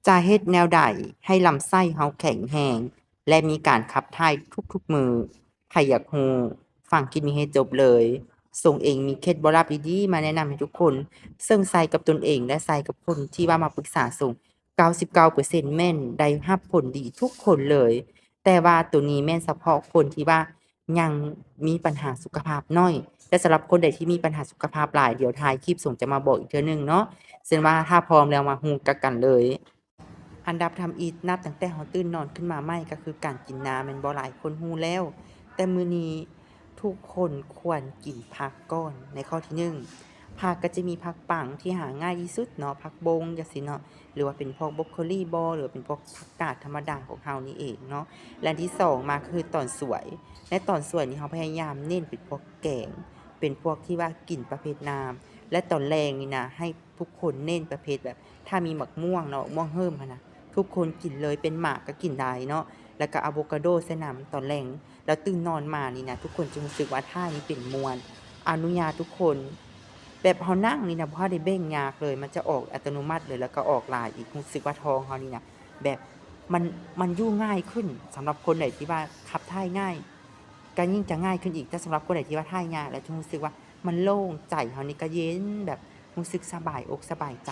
ຈະເຮັດແນວໃດໃຫ້ລຳໄສ້ເຮົາແຂງແຮງ ແລະ ມີການຂັບຖ່າຍທຸກໆມື້? ໃຜຢາກຮູ້, ຟັງຄລິບນີ້ໃຫ້ຈົບເລີຍ. ສົງເອງມີເຄັດລັບດີໆມາແນະນຳໃຫ້ທຸກຄົນ, ເຊິ່ງໃຊ້ກັບຕົນເອງ ແລະ ໃຊ້ກັບຄົນທີ່ວ່າມາປຶກສາສົງ ເກົ້າສິບເກົ້າເປີເຊັນ ແມ່ນໄດ້ຮັບຜົນດີທຸກຄົນເລີຍ. ແຕ່ວ່າໂຕນີ້ແມ່ນສະເພາະຄົນທີ່ວ່າຍັງມີບັນຫາສຸຂະພາບໜ້ອຍ, ແຕ່ສຳລັບຄົນໃດທີ່ມີບັນຫາສຸຂະພາບຫຼາຍ, ດຽວທ້າຍຄລິບສົງຈະມາບອກອີກເທື່ອໜຶ່ງເນາະ. ເຊັ່ນວ່າ ຖ້າພ້ອມແລ້ວມາຮູ້ຈັກກັນເລີຍ. ອັນດັບທຳອິດ ນັບຕັ້ງແຕ່ເຮົາຕື່ນນອນຂຶ້ນມາໃໝ່ ກໍຄືການກິນນ້ຳ ແມ່ນບໍ່? ຫຼາຍຄົນຮູ້ແລ້ວ, ແຕ່ມື້ນີ້ທຸກຄົນຄວນກິນຜັກກ່ອນ. ໃນຂໍ້ທີໜຶ່ງ ຜັກກໍຈະມີຜັກປັງທີ່ຫາງ່າຍທີ່ສຸດເນາະ, ຜັກບົງຈັ່ງຊີ້ເນາະ, ຫຼືວ່າເປັນພວກບຣອກໂຄລີບໍ ຫຼືວ່າເປັນພວກຜັກກາດທຳມະດາຂອງເຮົານີ້ເອງເນາະ. ແລະ ອັນທີສອງມາຄືຕອນສວຍ. ໃນຕອນສວຍນີ້ເຮົາພະຍາຍາມເນັ້ນເປັນພວກແກງ, ເປັນພວກທີ່ວ່າກິນປະເພດນ້ຳ. ແລະ ຕອນແລງນີ້ນະ ໃຫ້ທຸກຄົນເນັ້ນປະເພດແບບ ຖ້າມີໝາກມ່ວງເນາະ, ໝາກມ່ວງເຫິມຫັ້ນນະ, ທຸກຄົນກິນເລີຍ, ເປັນໝາກກໍກິນໄດ້ເນາະ, ແລ້ວກໍອາໂວຄາໂດໃສ່ນຳຕອນແລງ. ແລ້ວຕື່ນນອນມານີ້ນະ ທຸກຄົນຈະຮູ້ສຶກວ່າຖ່າຍນີ້ເປັນມ່ວນ. ອະນຸຍາດທຸກຄົນ ແບບເຮົານັ່ງນີ້ນະ ບໍ່ໄດ້ເບັ່ງຍາກເລີຍ, ມັນຈະອອກອັດຕະໂນມັດເລີຍ, ແລ້ວກໍອອກຫຼາຍອີກ. ຮູ້ສຶກວ່າທ້ອງເຮົານີ້ນະ ແບບມັນ, ມັນຢູ່ງ່າຍຂຶ້ນ. ສຳລັບຄົນໃດທີ່ວ່າຂັບຖ່າຍງ່າຍ ກໍຍິ່ງຈະງ່າຍຂຶ້ນອີກ, ແຕ່ສຳລັບຄົນໃດທີ່ວ່າຖ່າຍຍາກ ແລ້ວຈະຮູ້ສຶກວ່າມັນໂລ່ງໃຈ, ເຮົານີ້ກໍເຢັນ ແບບຮູ້ສຶກສະບາຍອົກສະບາຍໃຈ.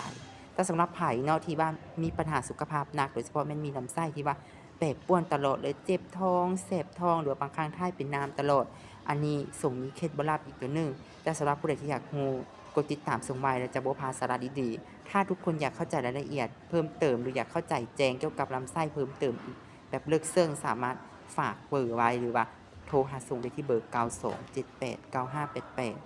ແຕ່ສຳລັບໃຜເນາະທີ່ວ່າມີບັນຫາສຸຂະພາບໜັກ, ໂດຍສະເພາະແມ່ນມີລຳໄສ້ທີ່ວ່າ ແປປວນຕະຫຼອດເລີຍ, ເຈັບທ້ອງ, ແສບທ້ອງ ຫຼືວ່າບາງຄັ້ງຖ່າຍເປັນນ້ຳຕະຫຼອດ. ອັນນີ້ສົງມີເຄັດລັບອີກຕົວໜຶ່ງ, ແຕ່ສຳລັບຜູ້ໃດທີ່ຢາກຮູ້, ກົດຕິດຕາມສົງໄວ້ ແລ້ວຈະບໍ່ພາດສາລະດີໆ. ຖ້າທຸກຄົນຢາກເຂົ້າໃຈລາຍລະອຽດເພີ່ມເຕີມ ຫຼືຢາກເຂົ້າໃຈແຈ້ງກ່ຽວກັບລຳໄສ້ເພີ່ມເຕີມອີກແບບເລິກເຊິ່ງ, ສາມາດຝາກເບີໄວ້ ຫຼືວ່າໂທຫາສົງໄດ້ທີ່ເບີ ເກົ້າສອງເຈັດແປດເກົ້າຫ້າແປດແປດ.